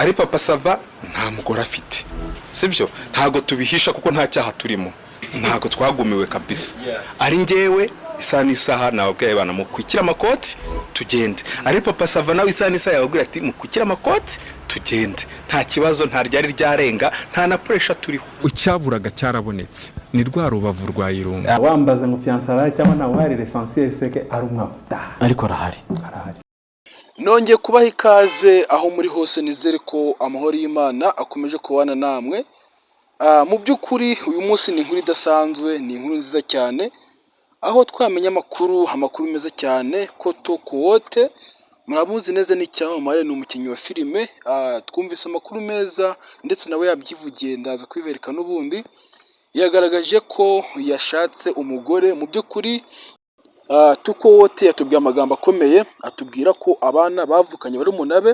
Ari Papa Sava nta mugore afite, sibyo? Ntabwo tubihisha kuko nta cyaha turimo, ntabwo twagumiwe kabisa. Ari njyewe isaha n'isaha nababwiye abana mukwikira amakoti tugende, ari Papa Sava nawe isaha n'isaha yababwira ati mukwikire amakoti tugende, nta kibazo, nta ryari ryarenga, nta na pressure turiho. Icyaburaga cyarabonetse, ni rwa rubavu rwa Irungu. Wambaza ngo fiancé arahari cyangwa ntawe uhari, l'essentiel c'est que ari umwaka utaha. Ariko arahari. Arahari. Nongeye kubaha ikaze aho muri hose, nizere ko amahoro y'Imana akomeje kubana namwe. Mu by'ukuri uyu munsi ni inkuru idasanzwe, ni inkuru nziza cyane, aho twamenya amakuru meza cyane ko Tuku Wote, muramuzi neza, ni icyamamare, ni umukinnyi wa filime. Twumvise amakuru meza ndetse nawe yabyivugiye, ndaza kubibereka n'ubundi. Yagaragaje ko yashatse umugore. Mu by'ukuri Tuku Wote yatubwiye amagambo akomeye, atubwira ko abana bavukanye barumuna be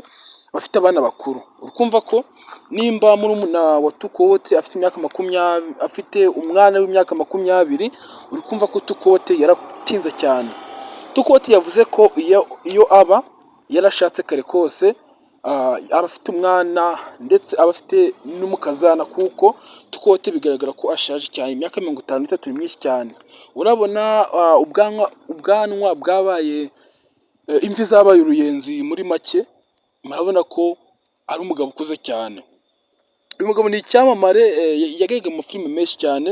bafite abana bakuru. Urikumva ko nimba murumuna wa Tuku Wote afite imyaka 20, afite umwana w'imyaka 20, uri kumva ko Tuku Wote yaratinze cyane. Tuku Wote yavuze ko iyo aba yarashatse kare kose, aba afite umwana ndetse aba afite n'umukazana, kuko Tuku Wote bigaragara ko ashaje cyane. Imyaka 53 ni myinshi cyane. Urabona ubwanwa bwabaye imvi zabaye uruyenzi. Muri make murabona ko ari umugabo ukuze cyane. Uyu mugabo ni icyamamare, yagaragaye mu mafilime menshi cyane,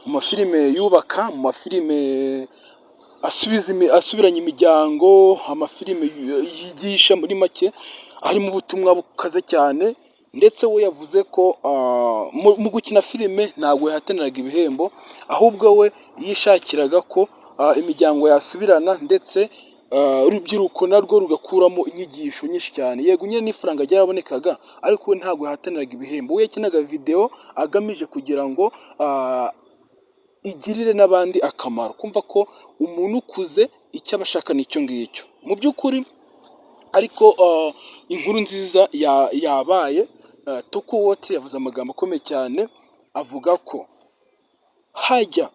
mu mafilime yubaka, mu mafilime asubiranya imiryango, amafilime yigisha, muri make harimo ubutumwa bukaze cyane. Ndetse we yavuze ko mu gukina filime ntabwo yahataniraga ibihembo, ahubwo we yishakiraga ko imiryango yasubirana ndetse urubyiruko narwo rugakuramo inyigisho nyinshi cyane. Yego nyine n'ifaranga ryarabonekaga, ariko we ntabwo yahataniraga ibihembo. We yakinaga videwo agamije kugira ngo igirire n'abandi akamaro. Kumva ko umuntu ukuze icyo aba ashaka ni icyo ngicyo mu by'ukuri. Ariko inkuru nziza yabaye, Tuku Wote yavuze amagambo akomeye cyane, avuga ko hajya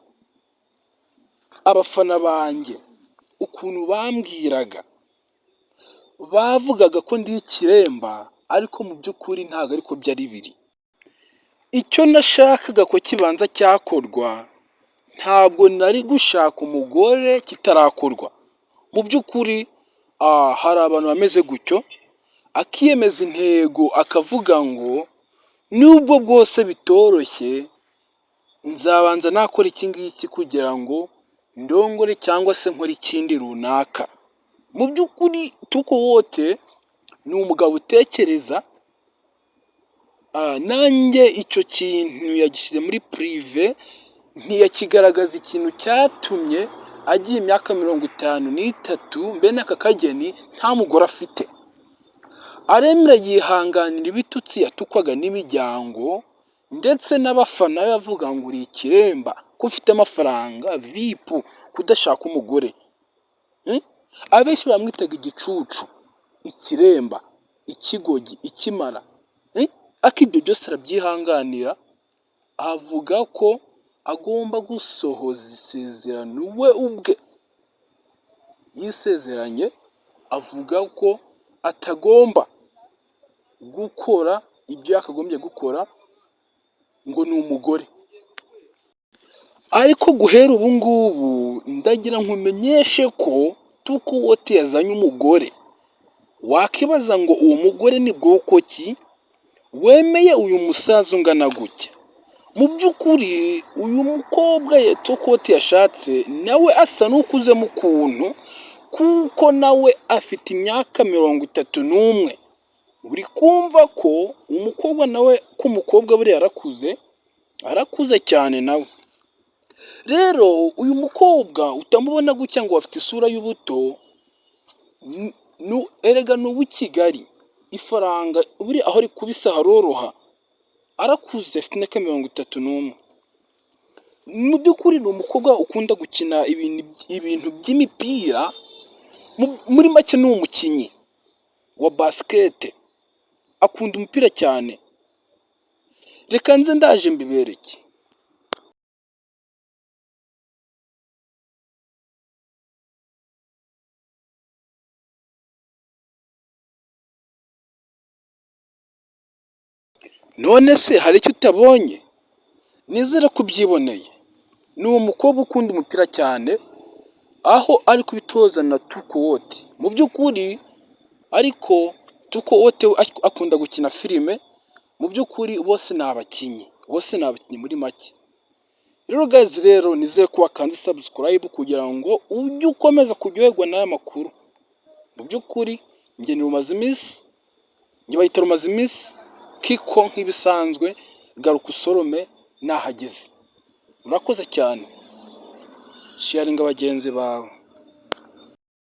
abafana banjye ukuntu bambwiraga, bavugaga ko ndi ikiremba, ariko mu by'ukuri ntabwo ariko byari biri. Icyo nashakaga ko kibanza cyakorwa, ntabwo nari gushaka umugore kitarakorwa. Mu by'ukuri hari abantu bameze gutyo, akiyemeza intego akavuga ngo nubwo bwose bitoroshye, nzabanza nakora iki ngiki kugira ngo ndongore cyangwa se nkore ikindi runaka. Mu by'ukuri Tuku Wote ni umugabo utekereza, nanjye icyo kintu yagishyize muri privé, ntiyakigaragaza ikintu cyatumye agira imyaka 53 mbene aka kageni nta mugore afite. Aremera yihanganira ibitutsi yatukwaga n'imiryango ndetse n'abafana be, bavuga ngo uri ikiremba, ko ufite amafaranga vipu kudashaka umugore. Abenshi bamwitaga igicucu, ikiremba, ikigoryi, ikimara, ariko ibyo byose arabyihanganira, avuga ko agomba gusohoza isezerano we ubwe yisezeranye, avuga ko atagomba gukora ibyo yakagombye gukora ngo ni umugore. Ariko guhera ubu ngubu ndagira nkumenyeshe ko Tuku Wote yazanye umugore. Wakibaza ngo uwo mugore ni bwoko ki wemeye uyu musaza ungana gutya? Mu by'ukuri uyu mukobwa Tuku Wote yashatse nawe asa n'ukuzemo ukuntu, kuko nawe afite imyaka 31. Uri kumva ko umukobwa nawe, ko umukobwa buriya arakuze, arakuze cyane nawe. Rero uyu mukobwa utamubona gutya ngo afite isura y'ubuto, erega ni uw'i Kigali, ifaranga buriya aho rikubise haroroha, arakuze afite imyaka 31. Mu by'ukuri ni umukobwa ukunda gukina ibintu by'imipira, muri make ni umukinnyi wa basikete, akunda umupira cyane. Reka nze ndaje mbibereke. None se hari icyo utabonye? Nizere ko ubyiboneye. Ni uwo mukobwa ukunda umupira cyane, aho ari kubitoza na Tuko Wote. Mu by'ukuri ariko Tuko Wote we akunda gukina filime, mu by'ukuri bose ni abakinnyi, bose ni abakinnyi muri make. Rero guys, rero nizere ko wakanze subscribe kugira ngo ujye ukomeza kuryoherwa n'aya makuru. Mu by'ukuri njye ni Rumaze iminsi, njye bayita Rumaze iminsi Kiko nk'ibisanzwe, garuka usorome nahageze. Murakoze cyane, sharinga bagenzi bawe.